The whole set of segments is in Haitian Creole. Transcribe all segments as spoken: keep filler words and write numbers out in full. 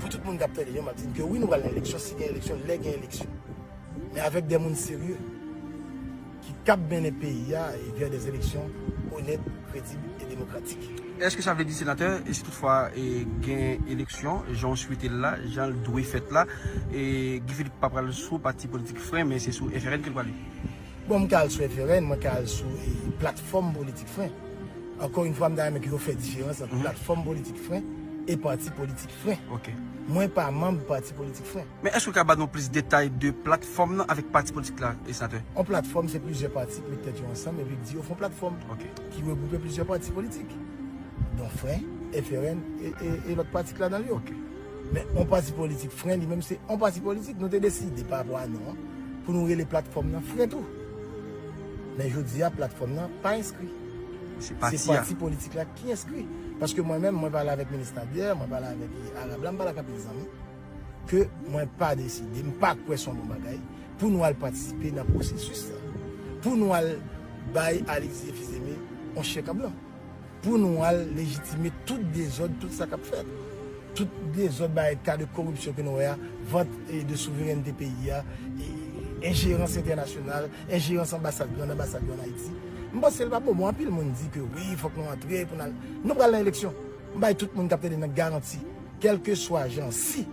Pou tout moun k ap tande yo, m ap di n ke wi, nou pral nan eleksyon, si gen eleksyon, lè gen eleksyon. Men avèk de moun serye ki kab mennen peyi a e vè de eleksyon onèt, kredib e demokratik. Èske sa vle di, senatè, e si toutfwa e gen eleksyon, jan w swete l la, jan l dwe fèt la, e Guy Philippe pa pral sou pati politik Fren, men se sou F R N ke l prale? Bon, m ka al sou F R N, mwen ka al sou e, platfòm politik Fren. Ankò yon fwa, m ta renmen ke yo fè diferans ant platfòm politik Fren e pati politik Fren. Mwen pa manm pati politik Fren. Men èske w ka ba nou plis detay de platfòm nan avèk pati politik la, e senatè? Yon platfòm, se plizyè pati ki met tèt yo ansanm epi ki di yo fè yon platfòm ki regwoupe plizyè pati politik. Donk Fren, F R N e, e, e lòt pati k ladan l yo. Men yon pati politik Fren, li menm, se yon pati politik. Nou te deside pa rapò a non an pou nou rele platfòm nan Fren tou. Men jodi a, platfòm nan pa enskri. Se pati politik la ki enskri. Paske mwen menm, mwen pale avèk minis Nader, mwen pale avèk Arab la, m pale ak anpil zanmi, ke mwen pa deside, m pa kwè se yon bon bagay pou nou al patisipe nan pwosesis sa. Pou nou al bay Alexis Fils-Aimé yon chèk an blan. Pou nou al lejitime tout dezòd, tout sa k ap fèt. Tout dezòd, bagay, ka de koripsyon ke nou wè a, vant e, de souverènte peyi a, e, enjerans entènasyonal, enjerans anbasad, grann anbasad yo ann Ayiti. M panse l pa bon. Bon, anpil moun di ke wi, fòk nou antre pou n al. Nou pral nan eleksyon. M bay tout moun k ap tande n nan garanti, kèlkeswa jan, si,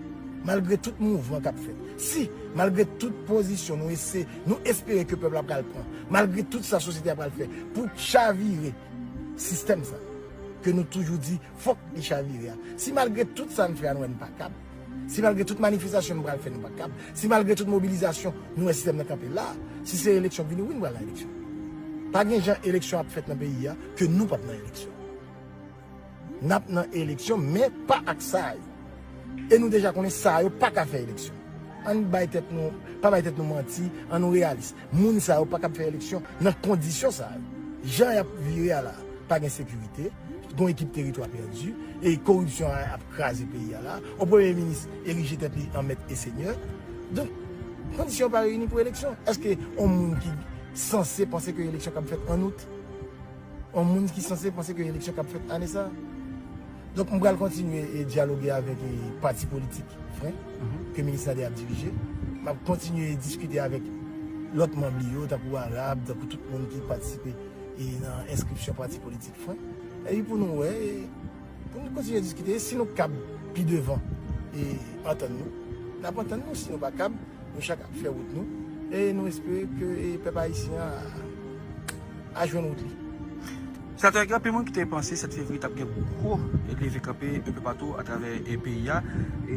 malgre tout mouvman k ap fèt, si, malgre tout pozisyon nou ese, nou espere ke pèp la pral pran, malgre tout sa sosyete a pral fè pou chavire sistèm sa, ke nou toujou di fòk li chavire a. Si malgre tout sa n fè a, nou wè n pa kab, si malgre tout manifestasyon nou pral fè, nou pa kab, si malgre tout mobilizasyon nou wè sistèm nan kanpe la, si se eleksyon k vini, wi, nou pral nan eleksyon. Pa gen jan eleksyon ap fèt nan peyi a ke nou p ap nan eleksyon. N ap nan eleksyon, men pa ak sa yo. E nou deja konnen sa yo pa ka fè eleksyon. Ann bay tèt nou, pa bay tèt nou manti, ann nou reyalis. Moun sa yo pa kab fè eleksyon nan kondisyon sa yo. Jan y ap vire a la, pa gen sekirite, gon ekip teritwa pèdi, e koripsyon a ap kraze peyi a la, yon premye minis erije tèt li an mèt e senyè. Donk, kondisyon yo pa reyini pou eleksyon. Èske yon moun ki sanse panse ke eleksyon kab fèt an out? Yon moun ki sanse panse ke eleksyon kab fèt ane sa? Donk, m pral kontinye e dyaloge avèk e pati politik Fren, ke minis Nader ap dirije. M ap kontinye diskite avèk lòt manm li yo, tankou Arab, tankou tout moun ki patisipe e nan enskripsyon pati politik Fren. Epi pou nou wè, e pou nou kontinye diskite, si nou kab pi devan e antann nou, n ap antann nou, si nou pa kab, nou chak ap fè wout nou, e nou espere ke e pèp ayisyen an a jwenn wout li. Senatè, gen anpil moun ki te panse sèt fevriye t ap gen gwo leve kanpe enpe patou atravè e peyi a.